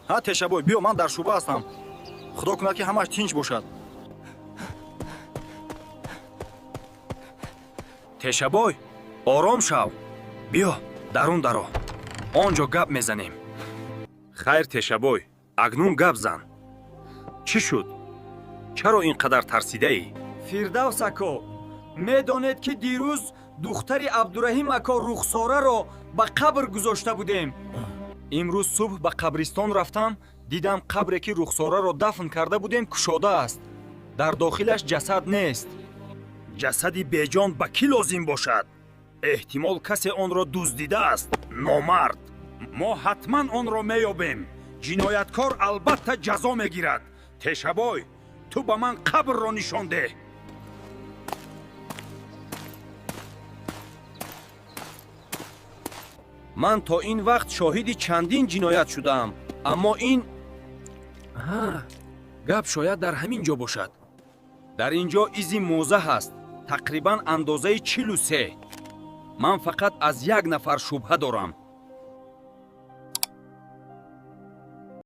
Ҳа, Тешабой, биё, ман дар шӯъба ҳастам. Худо кунад, ки ҳамааш тинч бошад. Тешабой, ором шав, биё, дарун даро, он ҷо гап мезанем. Хайр, Тешабой, акнун гап зан. Чӣ шуд? Чаро ин қадар тарсидаӣ? Фирдавс ако, медонед, ки дирӯз духтари Абдураҳим ако Рухсораро ба қабр гузошта будем. Имрӯз субҳ ба қабристон рафтам, дидам, қабре, ки Рухсораро дафн карда будем, кушода аст, дар дохилаш ҷасад нест. Ҷасади беҷон ба кӣ лозим бошад? Эҳтимол, касе онро дуздидааст, номард. Мо ҳатман онро меёбем. Ҷинояткор албатта ҷазо мегирад. Тешабой, ту ба ман қабрро нишон деҳ. Ман то ин вақт шоҳиди чандин ҷиноят шудаам, аммо ин гап шояд дар ҳамин ҷо бошад. Дар ин ҷо изи мӯза ҳаст, тақрибан андозаи 43. Ман фақат аз як нафар шубҳа дорам.